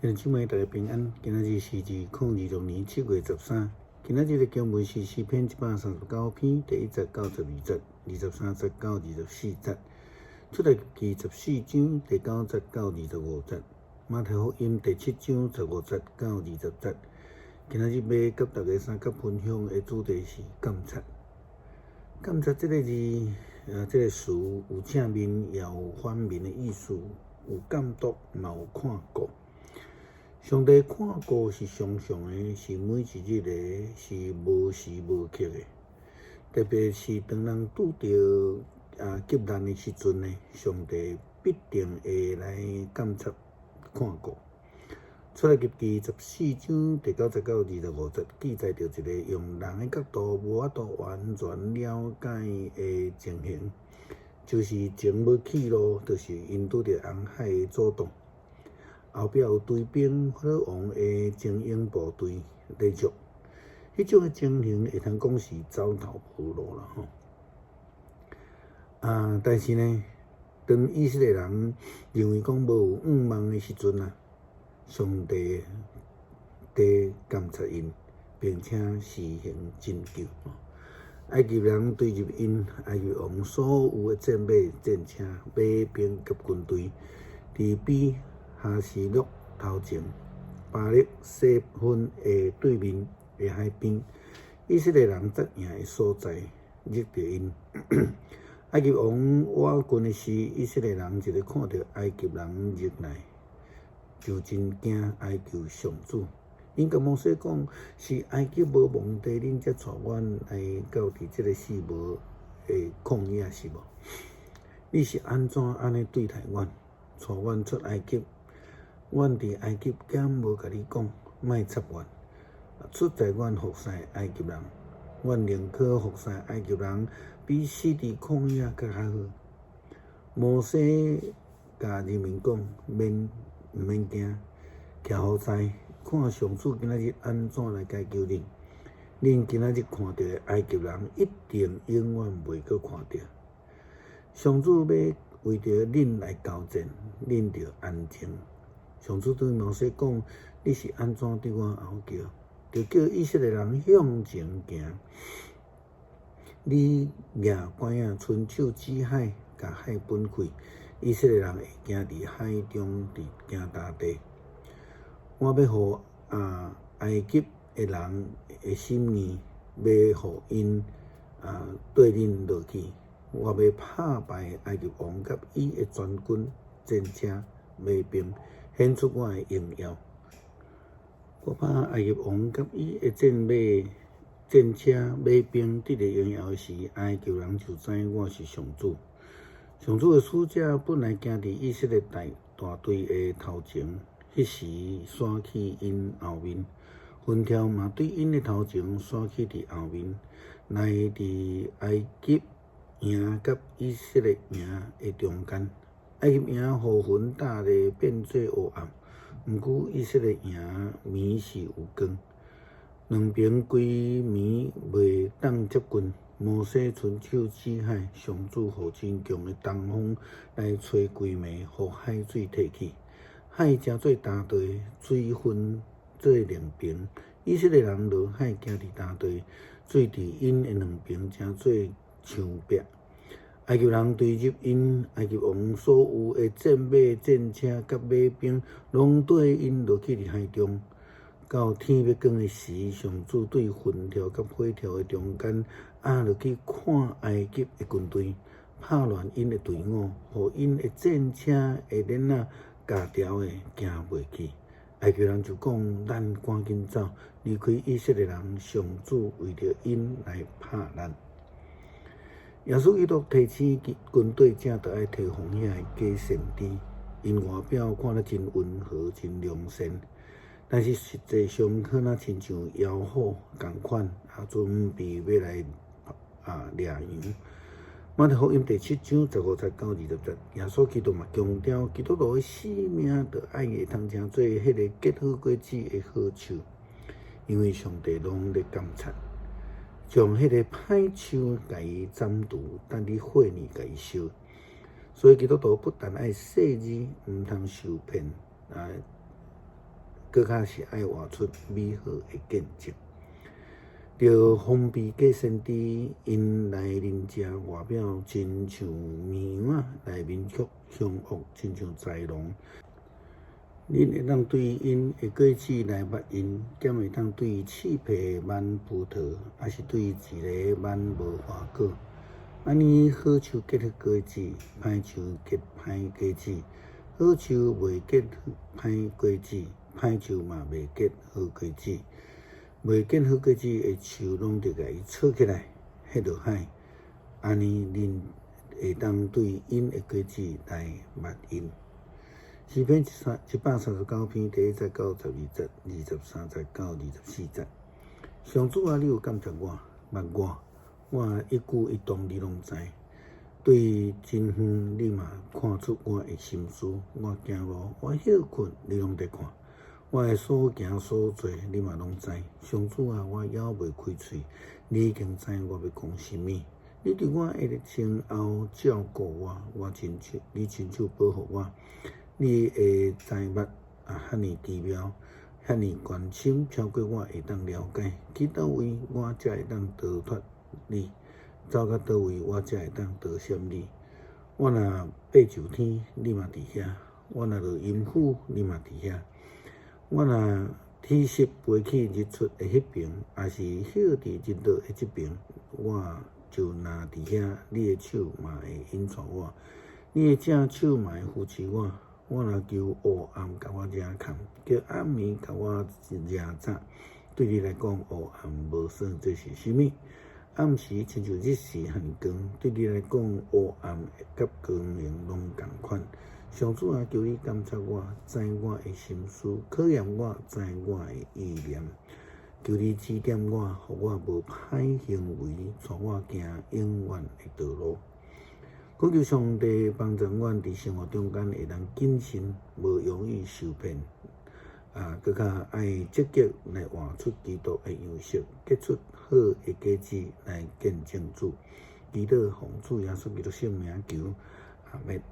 兄弟姊妹，大家平安。今仔日是2026年7月13。今仔日的經文是詩篇139篇第1節到12節，23節到24節。出埃及記14章第9節到25節。馬太福音第7章15節到20節。今仔日欲佮大家相佮分享的主題是監察。監察這个字，這个詞有正面也有反面的意思，有監督，嘛有看顧。上帝看顧是常常的，是每一日的，是無時無刻的。特別是當人拄著急難的時陣呢，上帝必定會來監察看顧。出埃及記14章第9節到25節記載著一個用人的角度無法度完全了解的情形，就是船欲去路，就是𪜶拄著紅海的阻擋。後壁有追兵法老王的精英部隊咧捉，彼種的情形會通講是走投無路啦吼。但是呢，當以色列人認為講無有向望的時陣啊，上帝佇監察𪜶，並且施行拯救。埃及人追入𪜶，埃及王所有的戰馬、戰車、馬兵佮軍隊，佇比哈希錄頭前，巴力西芬的對面的海邊，以色列人紮營的所在，入著𪜶。埃及王倚近的時，以色列人一个看著埃及人入來，就真驚，哀求上主。𪜶共摩西講：是埃及無皇帝，恁才帶阮來到佇這个死無的曠野是無？你是按怎按呢對待阮，帶阮出埃及？阮佇埃及敢無共你講，莫插阮，出在阮服侍埃及人，阮寧可服侍埃及人，比死佇曠野閣較好。摩西共人民講，免毋免驚，徛予在，看上主今仔日按怎來解救恁。恁今仔日看著的埃及人，一定永遠袂閣看著。上主欲為著恁來交戰，恁著安靜。上主對摩西講：你是按怎對我吼叫？著叫以色列人向前行。你舉拐仔，伸手指海，共海分開，以色列人會行佇海中，佇行乾地。我欲予埃及的人的心硬，欲予𪜶綴恁落去。我欲拍敗埃及王佮伊的全軍、戰車、馬兵，顯出我的榮耀。我拍埃及王佮伊的戰馬、戰車、馬兵得著榮耀時，埃及人就知我是上主。上主的使者本來行佇以色列大大隊的頭前，彼時徙去𪜶後面，雲柱嘛對𪜶的頭前徙去佇後面，來佇埃及營佮以色列營的中間。埃及營予雲罩咧變做烏暗，毋過以色列營暝是有光。兩邊規暝袂當接近。摩西伸手指海，上主予真強的東風來吹規暝，予海水退去，海成做乾地，水分做兩邊。以色列人落海行佇乾地，水佇𪜶的兩邊成做牆壁。埃及人追入𪜶，埃及王所有的戰馬、戰車佮馬兵，攏綴𪜶落去佇海中。到天欲光的時，上主對雲柱佮火柱的中間，壓落去看埃及的軍隊，拍亂𪜶的隊伍，予𪜶的戰車的鏈仔鉸牢的行袂去。埃及人就講：咱趕緊走，離開以色列人，上主為著𪜶來拍咱。耶穌基督提醒軍隊，正著愛提防遐个假先知，𪜶外表看了真溫和、真良善，但是實際上好若親像妖虎仝款，準備欲來掠羊。馬太福音第7章15節到20節，耶穌基督嘛強調，基督徒的生命著愛會通成做彼个結好果子的好樹，因為上帝攏咧監察。將彼个歹樹共伊斬除，等佇火裡共伊燒。所以基督徒不但愛細膩，毋通受騙。閣較是愛活出美好的見證。著防備假先知，𪜶來恁遮外表親像綿羊仔，內面卻兇惡，親像豺狼。恁會當對𪜶的果子來捌𪜶，敢會當對刺皮挽葡萄，抑是對一个挽無花果？按呢，好樹結好果子，歹樹結歹果子。好樹袂結歹果子，歹樹嘛袂結好果子。袂結好果子的樹，攏著共伊鋤起來，彼落海。按呢，恁會當對𪜶的果子來捌𪜶。詩篇139篇第一節到12節，23節到24節。上主啊，你有監察我，捌我，我一舉一動你攏知。對真遠你嘛看出我的心思，我行路，我歇睏，你攏佇看。我的所行所坐，你嘛攏知。上主啊，我猶未開喙，你已經知我欲講啥物。你佇我的身後照顧我，我親手，你親手保護我。你的知捌啊，遐爾奇妙，遐爾懸深，超過我會當了解。去佗位我才會當逃脫你？走到佗位我才會當逃閃你？我若爬上天，你嘛佇遐；我若落陰府，你嘛佇遐。我若起身飛去日出的彼爿，抑是歇佇日落的這爿，我就若佇遐，你的手嘛會引帶我，你的正手嘛會扶持我。我若求烏暗共我遮崁，叫暗暝共我遮罩，對你來講，烏暗無算做是啥物。暗時親像日時遐爾光，對你來講，烏暗佮光明攏仝款。上主啊，求你監察我，知我的心思，考驗我，知我的意念。求你指點我，予我無歹行為，帶我行永遠的道路。懇求上帝幫助阮佇生活中間會當謹慎，無容易受騙。啊，閣較愛積極來活出基督的樣式，結出好的果子來見證主。祈禱奉主耶穌基督聖名求，阿們。